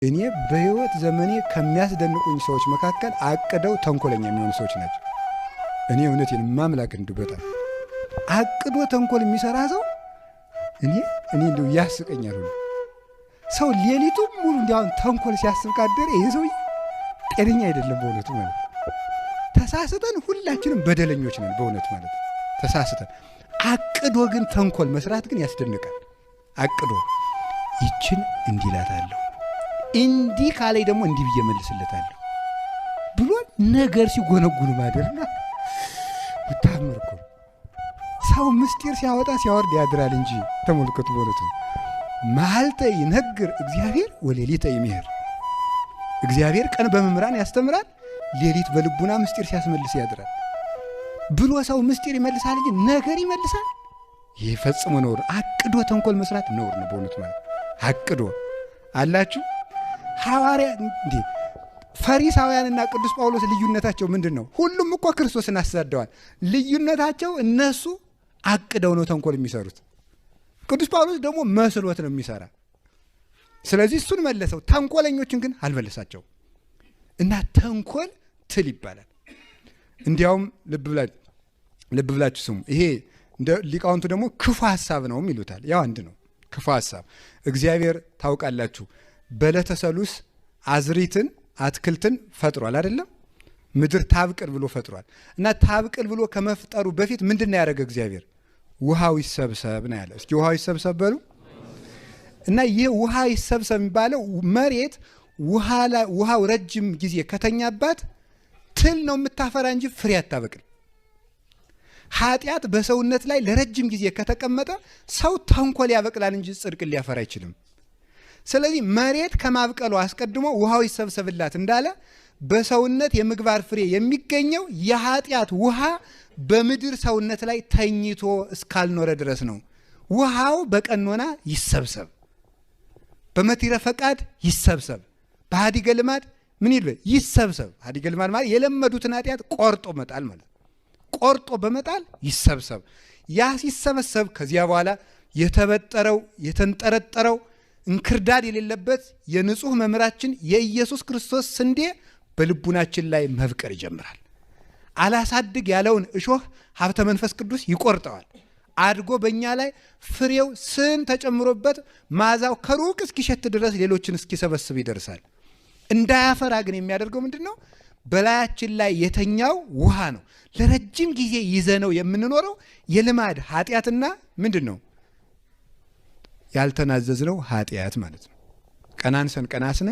እኔ በሕይወት ዘመኔ ከሚያስደንቁኝ ሰዎች መካከል አቅደው ተንኮለኛ የሚሆኑ ሰዎች ናቸው። እኔ እውነቴን ማምላክ እንዲሁ በጣም አቅዶ ተንኮል የሚሰራ ሰው እኔ እንዲሁ ያስቀኛል። ሁሉ ሰው ሌሊቱም ሙሉ እንዲያውም ተንኮል ሲያስብ ካደረ ይሄ ሰውዬ ጤነኛ አይደለም በእውነቱ ማለት። ተሳስተን ሁላችንም በደለኞች ነን በእውነቱ ማለት ተሳስተን። አቅዶ ግን ተንኮል መስራት ግን ያስደንቃል። አቅዶ ይችን እንዲህ እላታለሁ፣ እንዲህ ካለኝ ደግሞ እንዲህ ብዬ መልስለታለሁ ብሎ ነገር ሲጎነጉኑ ማደርና ታምር እኮ ሰው ምስጢር ሲያወጣ ሲያወርድ ያድራል እንጂ ተመልከቱ። በእውነቱ መዓልተ ይነግር እግዚአብሔር ወሌሊተ ይምሄር። እግዚአብሔር ቀን በመምህራን ያስተምራል፣ ሌሊት በልቡና ምስጢር ሲያስመልስ ያድራል ብሎ ሰው ምስጢር ይመልሳል እንጂ ነገር ይመልሳል? ይህ ፈጽሞ ነውር። አቅዶ ተንኮል መስራት ነውር ነው በእውነቱ ማለት። አቅዶ አላችሁ ሐዋርያ እንዴ ፈሪሳውያንና ቅዱስ ጳውሎስ ልዩነታቸው ምንድን ነው? ሁሉም እኮ ክርስቶስን አሳደዋል። ልዩነታቸው እነሱ አቅደው ነው ተንኮል የሚሰሩት። ቅዱስ ጳውሎስ ደግሞ መስሎት ነው የሚሰራ። ስለዚህ እሱን መለሰው፣ ተንኮለኞችን ግን አልመለሳቸው። እና ተንኮል ትል ይባላል። እንዲያውም ልብ ብላችሁ ስሙ። ይሄ ሊቃውንቱ ደግሞ ክፉ ሀሳብ ነውም ይሉታል። ያው አንድ ነው፣ ክፉ ሀሳብ። እግዚአብሔር ታውቃላችሁ በዕለተ ሠሉስ አዝሪትን አትክልትን ፈጥሯል አይደለም? ምድር ታብቅል ብሎ ፈጥሯል። እና ታብቅል ብሎ ከመፍጠሩ በፊት ምንድን ነው ያደረገ እግዚአብሔር? ውሃው ይሰብሰብ ነው ያለ። እስኪ ውሃው ይሰብሰብ በሉ። እና ይህ ውሃ ይሰብሰብ የሚባለው መሬት ውሃው ረጅም ጊዜ ከተኛባት ትል ነው የምታፈራ እንጂ ፍሬ አታበቅል። ኃጢአት በሰውነት ላይ ለረጅም ጊዜ ከተቀመጠ ሰው ተንኮል ያበቅላል እንጂ ጽድቅን ሊያፈራ አይችልም። ስለዚህ መሬት ከማብቀሉ አስቀድሞ ውሃው ይሰብሰብላት እንዳለ በሰውነት የምግባር ፍሬ የሚገኘው የኃጢአት ውሃ በምድር ሰውነት ላይ ተኝቶ እስካልኖረ ድረስ ነው። ውሃው በቀኖና ይሰብሰብ፣ በመቲረ ፈቃድ ይሰብሰብ፣ በሀዲገ ልማድ ምን ይልበ ይሰብሰብ። ሀዲገ ልማድ ማለት የለመዱትን ኃጢአት ቆርጦ መጣል ማለት፣ ቆርጦ በመጣል ይሰብሰብ። ያ ሲሰበሰብ ከዚያ በኋላ የተበጠረው የተንጠረጠረው እንክርዳድ የሌለበት የንጹሕ መምህራችን የኢየሱስ ክርስቶስ ስንዴ በልቡናችን ላይ መብቀል ይጀምራል። አላሳድግ ያለውን እሾህ ሀብተ መንፈስ ቅዱስ ይቆርጠዋል። አድጎ በእኛ ላይ ፍሬው ስን ተጨምሮበት መዓዛው ከሩቅ እስኪሸት ድረስ ሌሎችን እስኪሰበስብ ይደርሳል። እንዳያፈራ ግን የሚያደርገው ምንድን ነው? በላያችን ላይ የተኛው ውሃ ነው። ለረጅም ጊዜ ይዘነው የምንኖረው የልማድ ኃጢአትና ምንድን ነው ያልተናዘዝነው ኃጢአት ማለት ነው። ቀናንሰን ቀናስነን